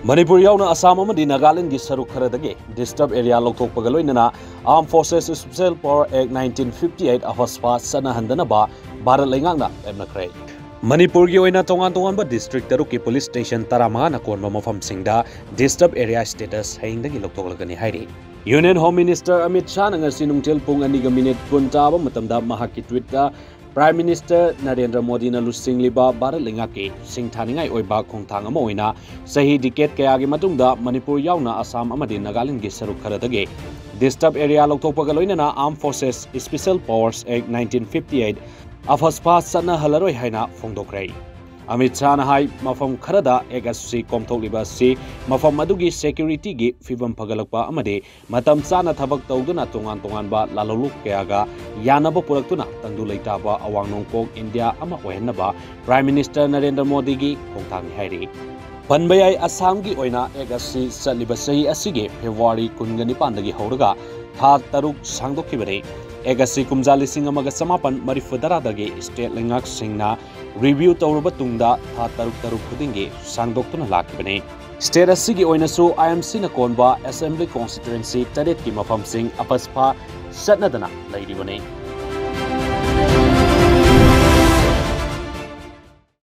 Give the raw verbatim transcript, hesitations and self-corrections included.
ꯃꯅꯤꯄꯨꯔ ꯌꯥꯎꯅ ꯑꯁꯥꯝ ꯑꯃꯗꯤ ꯅꯥꯒꯥꯂꯦꯟꯗꯒꯤ ꯁꯔꯨꯛ ꯈꯔꯗꯒꯤ Disturbed Area ꯂꯧꯊꯣꯛꯄꯒ ꯂꯣꯏꯅꯅ Armed Forces Special Power Act nineteen fifty eight, AFSPA, ꯆꯠꯅꯍꯟꯗꯅꯕ Bharat ꯂꯩꯉꯥꯛꯅ ꯂꯦꯞꯅꯈ꯭ꯔꯦ꯫ ꯃꯅꯤꯄꯨꯔꯒꯤ ꯑꯣꯏꯅ ꯇꯣꯉꯥꯟ ꯇꯣꯉꯥꯟꯕ district ꯇꯔꯨꯛꯀꯤ police station ꯇꯔꯥꯃꯉꯥꯅ ꯀꯣꯟꯕ ꯃꯐꯝꯁꯤꯡꯗ Disturbed Area status ꯍꯌꯦꯡꯗꯒꯤ ꯂꯧꯊꯣꯛꯂꯒꯅꯤ ꯍꯥꯏꯔꯤ꯫ Union Home Minister ꯑꯃꯤꯠ ꯁꯥꯍꯅ ꯉꯁꯤ ꯅꯨꯡꯊꯤꯜ ꯄꯨꯡ ꯑꯅꯤꯒ ꯃꯤꯅꯤꯠ ꯀꯨꯟ ꯇꯥꯕ ꯃꯇꯝꯗ ꯃꯍꯥꯛꯀꯤ tweet ꯇ Prime Minister ꯅꯔꯦꯟꯗ꯭ꯔ ꯃꯣꯗꯤꯅ ꯂꯨꯆꯤꯡꯂꯤꯕ ꯚꯥꯔꯠ ꯂꯩꯉꯥꯛꯀꯤ ꯁꯤꯡꯊꯥꯅꯤꯡꯉꯥꯏ ꯑꯣꯏꯕ ꯈꯣꯡꯊꯥꯡ ꯑꯃ ꯑꯣꯏꯅ ꯆꯍꯤ decade ꯀꯌꯥꯒꯤ ꯃꯇꯨꯡꯗ ꯃꯅꯤꯄꯨꯔ ꯌꯥꯎꯅ ꯑꯁꯥꯝ ꯑꯃꯗꯤ ꯅꯥꯒꯥꯂꯦꯟꯗꯒꯤ ꯁꯔꯨꯛ ꯈꯔꯗꯒꯤ Disturbed Area ꯂꯧꯊꯣꯛꯄꯒ ꯂꯣꯏꯅꯅ Armed Forces Special Powers Act nineteen fifty eight, AFSPA, ꯆꯠꯅꯍꯜꯂꯔꯣꯏ ꯍꯥꯏꯅ ꯐꯣꯡꯗꯣꯛꯈ꯭ꯔꯦ꯫ ꯑꯃꯤꯠ ꯁꯥꯍꯅ ꯍꯥꯏ, ꯃꯐꯝ ꯈꯔꯗ Act ꯑꯁꯤ ꯀꯣꯝꯊꯣꯛꯂꯤꯕ ꯑꯁꯤ ꯃꯐꯝ ꯑꯗꯨꯒꯤ security ꯒꯤ ꯐꯤꯕꯝ ꯐꯒꯠꯂꯛꯄ ꯑꯃꯗꯤ ꯃꯇꯝ ꯆꯥꯅ ꯊꯕꯛ ꯇꯧꯗꯨꯅ ꯇꯣꯉꯥꯟ ꯇꯣꯉꯥꯟꯕ ꯂꯥꯜꯍꯧꯂꯨꯞ ꯀꯌꯥꯒ ꯌꯥꯅꯕ ꯄꯨꯔꯛꯇꯨꯅ ꯇꯪꯗꯨ ꯂꯩꯇꯥꯕ ꯑꯋꯥꯡ ꯅꯣꯡꯄꯣꯛ ꯏꯟꯗꯤꯌꯥ ꯑꯃ ꯑꯣꯏꯍꯟꯅꯕ Prime Minister ꯅꯔꯦꯟꯗ꯭ꯔ ꯃꯣꯗꯤꯒꯤ ꯈꯣꯡꯊꯥꯡꯅꯤ ꯍꯥꯏꯔꯤ꯫ ꯄꯟꯕ ꯌꯥꯏ, ꯑꯁꯥꯝꯒꯤ ꯑꯣꯏꯅ Act ꯑꯁꯤ ꯆꯠꯂꯤꯕ ꯆꯍꯤ ꯑꯁꯤꯒꯤ February ꯀꯨꯟꯒ ꯅꯤꯄꯥꯟꯗꯒꯤ ꯍꯧꯔꯒ ꯊꯥ ꯇꯔꯨꯛ ꯁꯥꯡꯗꯣꯛꯈꯤꯕꯅꯤ꯫ Act ꯑꯁꯤ ꯀꯨꯝꯖꯥ ꯂꯤꯁꯤꯡ ꯑꯃꯒ ꯆꯃꯥꯄꯟ ꯃꯔꯤꯐꯨ ꯇꯔꯥꯗꯒꯤ state ꯂꯩꯉꯥꯛꯁꯤꯡꯅ review ꯇꯧꯔꯕ ꯇꯨꯡꯗ ꯊꯥ ꯇꯔꯨꯛ ꯇꯔꯨꯛ ꯈꯨꯗꯤꯡꯒꯤ ꯁꯥꯡꯗꯣꯛꯇꯨꯅ ꯂꯥꯛꯈꯤꯕꯅꯤ꯫ State ꯑꯁꯤꯒꯤ ꯑꯣꯏꯅꯁꯨ I M C ꯅ ꯀꯣꯟꯕ Assembly Constituency ꯇꯔꯦꯠꯀꯤ ꯃꯐꯝꯁꯤꯡ AFSPA ꯆꯠꯅꯗꯅ ꯂꯩꯔꯤꯕꯅꯤ꯫